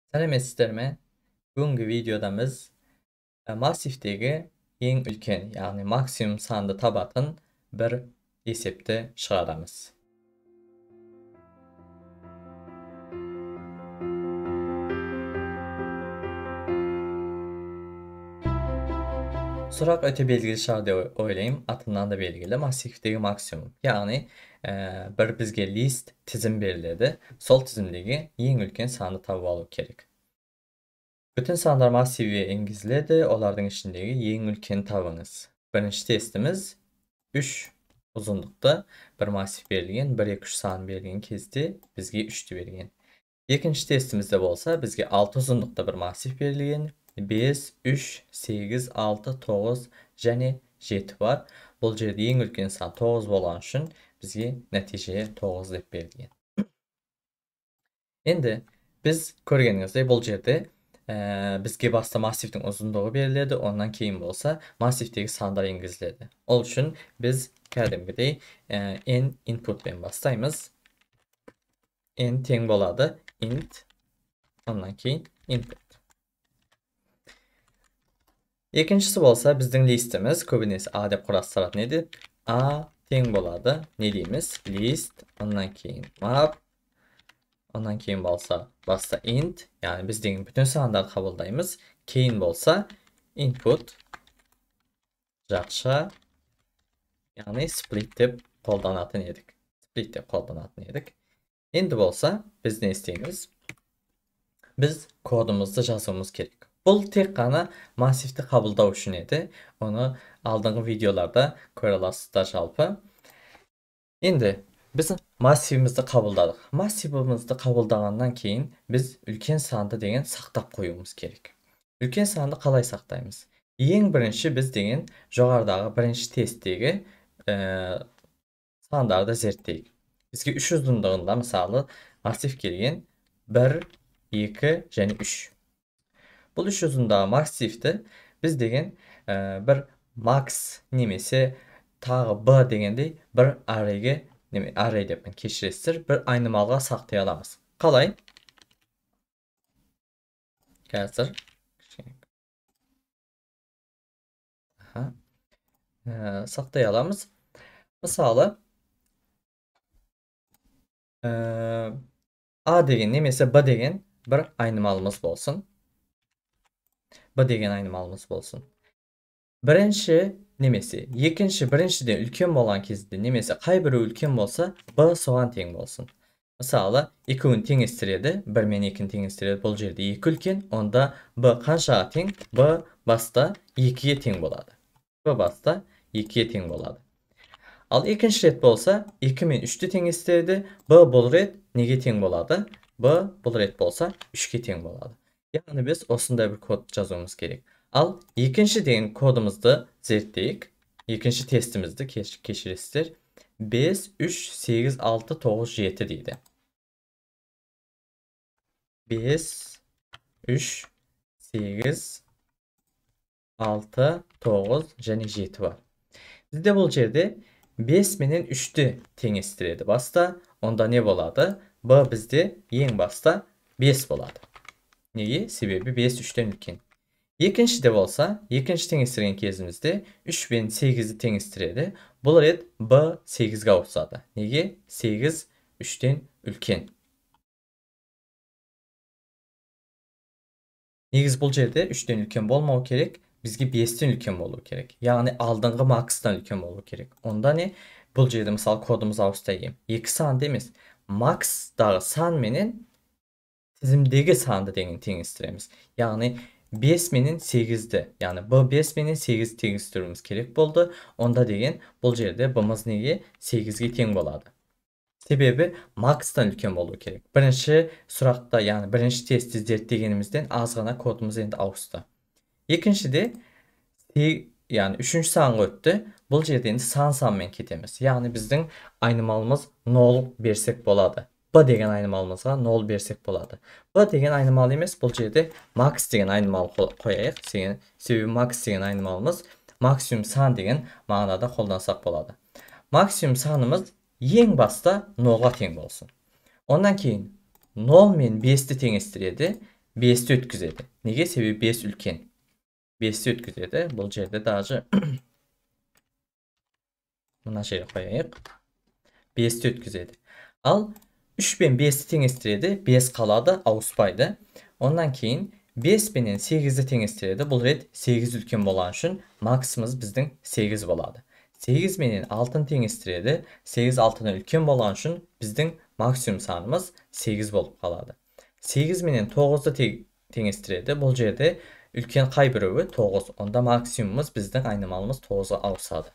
Сәлеметсіздер ме? Бүгінгі видеода біз массивтегі ең үлкен, яғни максимум санды табатын бір есепті шығарамыз. Сұрақ өте белгілі шығар деп ойлаймын, атынан да белгілі массивтегі максимум. Яғни бір бізге лист тізім беріледі, сол тізімдегі ең үлкен санды тауып алу керек. Бүтін сандар массивге енгізіледі, олардың ішіндегі ең үлкен табыңыз. Бірінші тестіміз 3 ұзындықты бір массив берілген, 1, 2, 3 сан берілген кезде бізге 3-ті берген. Екінші тестімізде болса бізге 6 ұзындықты бір массив берілген, 5, 3, 8, 6, 9 және 7 бар. Бұл жерде ең үлкен сан 9 болған үшін бізге нәтиже 9 деп берілген. Енді біз көргеніңіздей бұл жерде бізге баста массивтің ұзындығы беріледі, онан кейін болса массивтегі сандар енгізіледі. Ол үшін біз кәдімгідей n inputпен бастаймыз. N тең болады int, онан кейін input. Екіншісі болса біздің листіміз көбінесе A деп құрастыратын еді. A тең болады, не дейміз? List, онан кейін map, онан кейін болса баста int, яғни біз деген бүтін сандарды қабылдаймыз. Кейін болса input жақша, яғни split деп қолданатын едік. Split деп қолданатын едік. Енді болса біз не істейміз? Біз кодымызды жазуымыз керек. Бұл тек қана массивті қабылдау үшін еді. Оны алдыңғы видеоларда көре аласыздар жалпы. Енді біз массивімізді қабылдадық. Массивімізді қабылдағаннан кейін біз үлкен санды деген сақтап қоюымыз керек. Үлкен санды қалай сақтаймыз? Ең бірінші біз деген жоғарыдағы бірінші тесттегі сандарды зерттейік. Бізге 3 ұзындығында мысалы массив келген 1, 2 және 3. Бұл 3 ұзындағы массивті біз деген бір max немесе тағы b дегендей бір array'ге, array деп кешіресіздер, бір айнымалыға сақтай аламыз. Қалай? Қазір сақтай аламыз. Мысалы, A деген немесе B деген бір айнымалымыз болсын. B деген айнымалымыз болсын. Бірінші немесе екінші біріншіден үлкен болған кезде немесе қай біреу үлкен болса, B соған тең болсын. Мысалы, екеуін теңестіреді, 1 мен 2-ні теңестіреді. Бұл жерде 2 үлкен, онда B қаншаға тең? B баста 2-ге тең болады. B баста 2-ге тең болады. Ал екінші рет болса, 2 мен 3-ті теңестіреді. B бұл рет неге тең болады? B бұл рет болса 3-ге тең болады. Яғни біз осындай бір код жазуымыз керек. Ал екінші деген кодымызды зерттейік. Екінші тестімізді кешіресіздер. 5, 3, 8, 6, 9, 7 дейді. 5, 3, 8, 6, 9 және 7 бар. Бізде бұл жерде 5 менен 3-ті теңестіреді баста. Онда не болады? B бізде ең баста 5 болады. Неге? Себебі 5 3-тен үлкен. Екіншіде болса, екінші теңестірген кезімізде 3 пен 8-ді теңестіреді. Бұл рет B 8-ге ауысады. Неге? 8 3-тен үлкен. Негіз бұл жерде 3-тен үлкен болмау керек, бізге 5-тен үлкен болу керек. Яғни алдыңғы макстан үлкен болу керек. Онда не? Бұл жерде мысалы кодымыз ауысты екен. 2 санды емес, макстағы сан менен тізімдегі санды деген теңестіреміз. Яғни 5 менен 8-ді, яғни B5 менен 8 теңестіруіміз керек болды. Онда деген бұл жерде B-мыз неге 8-ге тең болады. Себебі макстан үлкен болу керек. Бірінші сұрақта, яғни бірінші тестті зерттегенімізден аз ғана кодымыз енді ауысты. Екіншіде, яғни үшінші санға өтті. Бұл жерде енді сан санмен кетеміз. Яғни біздің айнымалымыз 0 берсек болады. B деген айнымалымызға 0 берсек болады. B деген айнымалы емес, бұл жерде max деген айнымалы қояйық. Себебі max деген айнымалымыз максимум сан деген мағынада қолдансақ болады. Максимум санымыз ең баста 0-ға тең болсын. Ондан кейін 0 мен 5-ті теңестіреді. 5-ті өткізеді. Неге? Себебі 5 үлкен. 5-ті өткізеді. Бұл жерде даже мына жерге қояйық. 5-ті өткізеді. Ал 3 пен 5-ті теңестіреді, 5 қалады, ауыспайды. Ондан кейін 5 пенен 8-ді теңестіреді. Бұл рет 8 үлкен болған үшін максымыз біздің 8 болады. 8 менен 6-ны теңестіреді. 8 6-дан үлкен болған үшін біздің максимум санымыз 8 болып қалады. 8 менен 9-ды теңестіреді. Бұл жерде үлкен қай біреуі 9. Онда максимумымыз біздің айнымалымыз 9-ға ауысады.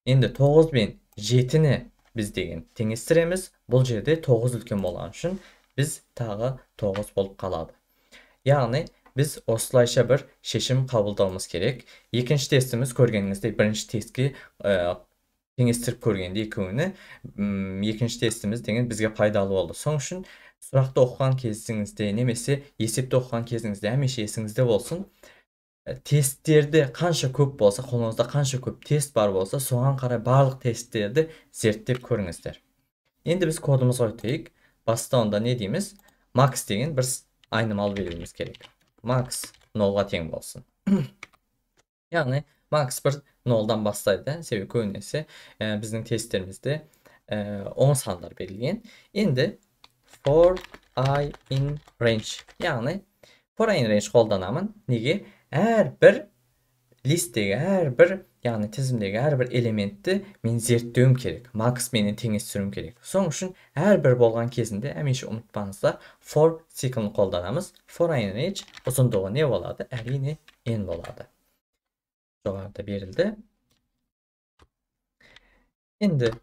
Енді 9 мен 7-ні біз деген теңестіреміз. Бұл жерде 9 үлкен болған үшін біз тағы 9 болып қалады. Яғни біз осылайша бір шешім қабылдауымыз керек. Екінші тестіміз көргеніңіздей бірінші тестке теңестіріп көргенде екеуіні, екінші тестіміз деген бізге пайдалы болды. Сол үшін сұрақты оқыған кезіңізде немесе есепті оқыған кезіңізде әмеше есіңізде болсын. Тесттерде қанша көп болса, қолыңызда қанша көп тест бар болса, соған қарай барлық тесттерді зерттеп көріңіздер. Енді біз кодымызға өтейік. Баста онда не дейміз? Max деген бір айнымалы белгіміз керек. Max 0-ға тең болсын. Яғни max бір 0-дан бастайды. Себебі көбінесе біздің тесттерімізде оң сандар берілген. Енді for I in range, яғни for I in range қолданамын. Неге? Әрбір листтегі, әрбір, яғни тізімдегі әрбір элементті мен зерттеуім керек. Max менен теңестіруім керек. Сол үшін әрбір болған кезінде әмеше ұмытпаңыздар, for циклін қолданамыз. For I in range ұзындығы не болады? Әрине n болады. Жоғарыда берілді. Енді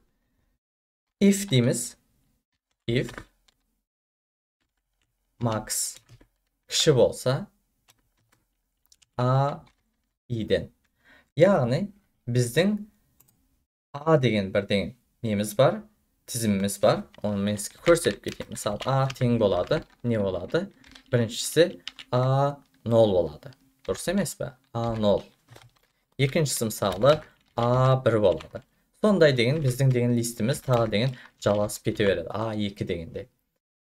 if дейміз. If max кіші болса a i-ден. Яғни біздің a деген бір деген неміз бар, тізіміміз бар. Оны мен сізге көрсетіп кетейін. Мысалы, a тең болады, не болады? Біріншісі a 0 болады. Дұрыс емес пе? A 0. Екіншісі мысалы a 1 болады. Сондай деген біздің деген листіміз тағы деген жалғасып кете береді. A 2 дегенде.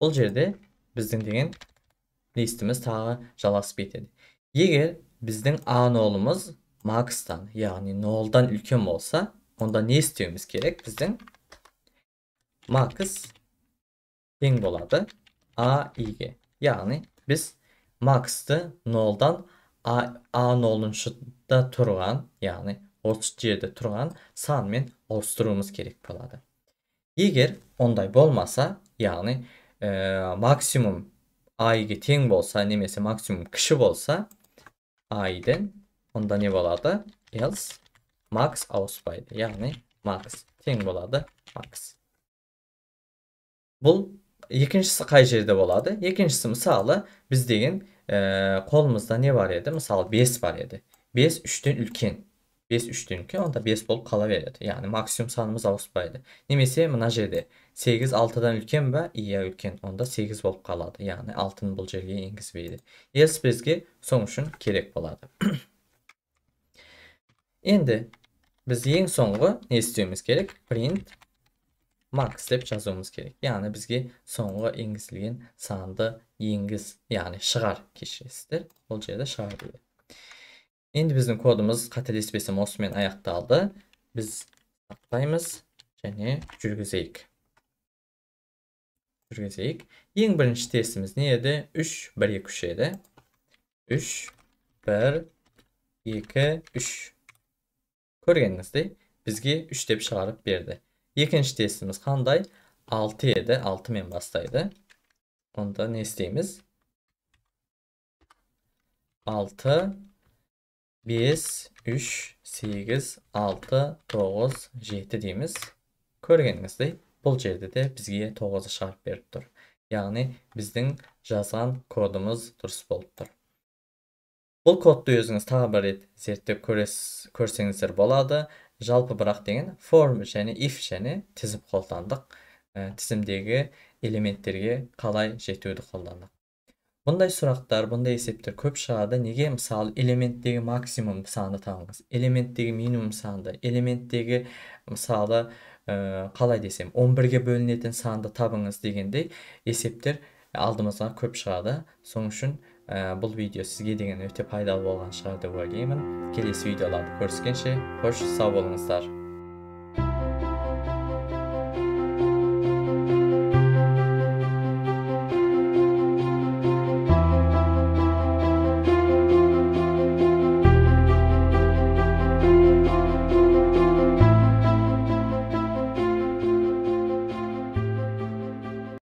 Бұл жерде біздің деген листіміз тағы жалғасып кетеді. Егер біздің a 0-ымыз макстан, яғни 0-дан үлкен болса, онда не істеуіміз керек? Біздің max тең болады a i-ге. Яғни біз maxты 0-дан a 0-ыншыда тұрған, яғни осы жерде тұрған санмен ауыстыруымыз керек болады. Егер ондай болмаса, яғни максимум a i-ге тең болса, немесе максимум кіші болса, a i-ден онда не болады? Else max ауыспайды. Яғни max тең болады max. Бұл екіншісі қай жерде болады? Екіншісі мысалы біз деген қолымызда не бар еді? Мысалы 5 бар еді. 5 3-тен үлкен. 5 3-тен үлкен, онда 5 болып қала береді. Яғни максимум санымыз ауыспайды. Немесе мына жерде 8 6-дан үлкен бе? Иә, үлкен. Онда 8 болып қалады. Яғни 6-ны бұл жерге енгізбейді. Else бізге соң үшін керек болады. Енді біз ең соңғы не істеуіміз керек? Print max деп жазуымыз керек. Яғни бізге соңғы енгізілген санды енгіз, яғни шығар, кешіресіздер. Бұл жерде шығар дейді. Енді біздің кодымыз қателеспесем осымен аяқталды. Біз сақтаймыз және жүргізейік. Жүргізейік. Ең бірінші тестіміз не еді? 3, 1, 2, 3 еді. 3, 1, 2, 3. Көргеніңіздей бізге 3 деп шығарып берді. Екінші тестіміз қандай? 6 еді. 6 мен бастайды. Онда не істейміз? 6, 5, 3, 8, 6, 9, 7 дейміз. Көргеніңіздей бұл жерде де бізге 9-ды шығарып беріп тұр. Яғни біздің жазған кодымыз дұрыс болып тұр. Бұл кодты өзіңіз тағы бір рет зерттеп көрсеңіздер болады. Жалпы бірақ деген for және if және тізім қолдандық. Тізімдегі элементтерге қалай жетуді қолдандық. Бұндай сұрақтар, бұндай есептер көп шығады. Неге? Мысалы, элементтегі максимум санды табыңыз, элементтегі минимум санды, элементтегі, мысалы, қалай десем, 11-ге бөлінетін санды табыңыз дегендей есептер Алдымызға көп шығады. Сол үшін бұл видео сізге деген өте пайдалы болған шығар деп ойлаймын. Келесі видеоларды көріскенше, қош сау болыңыздар.